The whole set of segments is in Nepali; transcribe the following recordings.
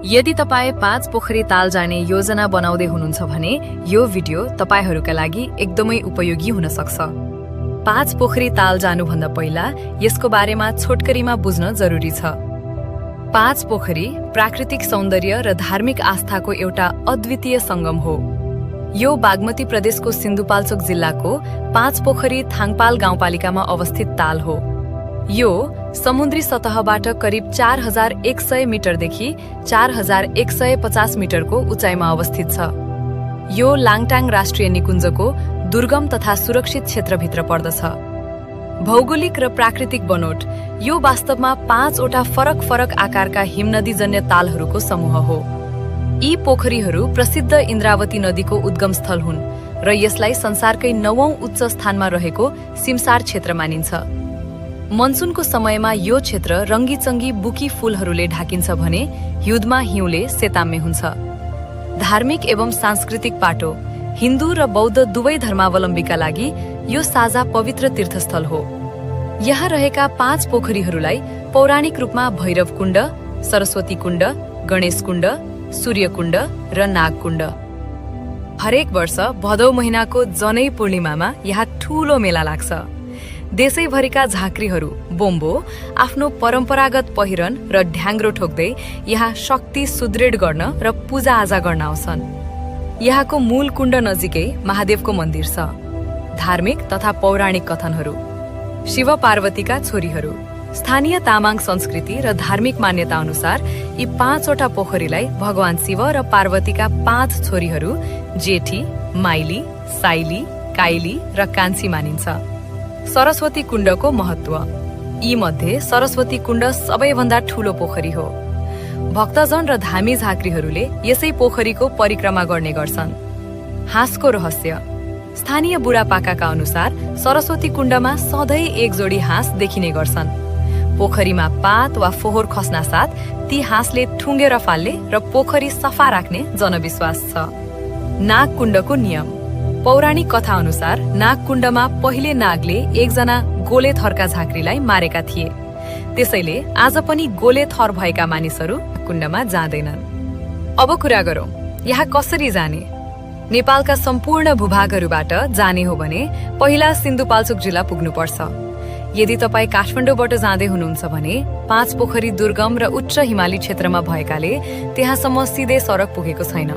यदि तपाईं 5 पोखरी ताल जाने योजना बनाउँदै हुनुहुन्छ भने यो भिडियो तपाईहरूका लागि एकदमै उपयोगी हुन सक्छ। 5 पोखरी ताल जानुभन्दा पहिला यसको बारेमा छोटकरीमा बुझ्न जरुरी छ। 5 पोखरी प्राकृतिक सौन्दर्य र धार्मिक आस्थाको एउटा अद्वितीय संगम हो। यो बागमती प्रदेशको सिन्धुपाल्चोक जिल्लाको 5 पोखरी थाङपाल गाउँपालिकामा अवस्थित ताल हो। यो समुद्री सतहबाट करिब 4100 मिटरदेखि 4150 मिटरको उचाइमा अवस्थित छ। यो लाङटाङ राष्ट्रिय निकुञ्जको दुर्गम तथा सुरक्षित क्षेत्रभित्र पर्दछ। भौगोलिक र प्राकृतिक बनोट यो वास्तवमा 5 वटा फरक फरक आकारका हिमनदीजन्य तालहरूको समूह हो। यी पोखरीहरू प्रसिद्ध इन्द्रावती नदीको उद्गम स्थल हुन् र यसलाई संसारकै 9औं उच्च स्थानमा रहेको सिमसार क्षेत्र मानिन्छ। मनसुनको समयमा यो क्षेत्र रङ्गीचङ्गी बुकी फूलहरूले ढाकिन्छ भने हिउँदमा हिउँले सेताम्य हुन्छ। धार्मिक एवं सांस्कृतिक पाटो हिन्दू र बौद्ध दुवै धर्मावलम्बीका लागि यो साझा पवित्र तीर्थस्थल हो। यहाँ रहेका 5 पोखरीहरूलाई पौराणिक रूपमा भैरव कुण्ड, सरस्वती कुण्ड, गणेश कुण्ड, सूर्य कुण्ड र नाग कुण्ड। हरेक वर्ष भदौ महिनाको जनै पूर्णिमामा यहाँ ठूलो मेला लाग्छ। देशैभरिका झाँक्रीहरू बोम्बो आफ्नो परम्परागत पहिरन र ढ्याङ्ग्रो ठोक्दै यहाँ शक्ति सुदृढ गर्न र पूजाआजा गर्न आउँछन्। यहाँको मूल कुण्ड नजिकै महादेवको मन्दिर छ। धार्मिक तथा पौराणिक कथनहरू, शिव पार्वतीका छोरीहरू, स्थानीय तामाङ संस्कृति र धार्मिक मान्यता अनुसार यी 5 वटा पोखरीलाई भगवान शिव र पार्वतीका 5 छोरीहरू जेठी, माइली, साइली, काइली र कान्छी मानिन्छ। सरस्वती कुण्डको महत्व यी मध्ये सरस्वती कुण्ड सबैभन्दा ठूलो पोखरी हो। भक्तजन र धामी झाँक्रीहरूले यसै पोखरीको परिक्रमा गर्ने गर्छन्। हाँसको रहस्य स्थानीय बुढापाकाका अनुसार सरस्वती कुण्डमा सधैँ एक जोडी हाँस देखिने गर्छन्। पोखरीमा पात वा फोहोर खस्ना साथ ती हाँसले ठुङ्गेर फाल्ने र पोखरी सफा राख्ने जनविश्वास छ। नाग कुण्डको नियम पौराणिक कथा अनुसार नाग कुण्डमा पहिले नागले एकजना गोले थरका झाँक्रीलाई मारेका थिए। त्यसैले आज पनि गोले थर भएका मानिसहरू कुण्डमा जाँदैनन्। अब कुरा गरौँ यहाँ कसरी जाने। नेपालका सम्पूर्ण भूभागहरूबाट जाने हो भने पहिला सिन्धुपाल्चोक जिल्ला पुग्नुपर्छ। यदि तपाईँ काठमाडौँबाट जाँदै हुनुहुन्छ भने 5 पोखरी दुर्गम र उच्च हिमाली क्षेत्रमा भएकाले त्यहाँसम्म सिधै सडक पुगेको छैन।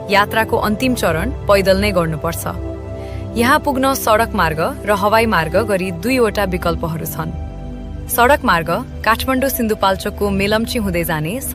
यात्राको अन्तिम चरण पैदल नै गर्नुपर्छ। यहाँ पुग्न सडक मार्ग र हवाई मार्ग गरी 2 वटा विकल्पहरू छन्। सडक मार्ग काठमाडौँ सिन्धुपाल्चोकको मेलम्ची हुँदै जाने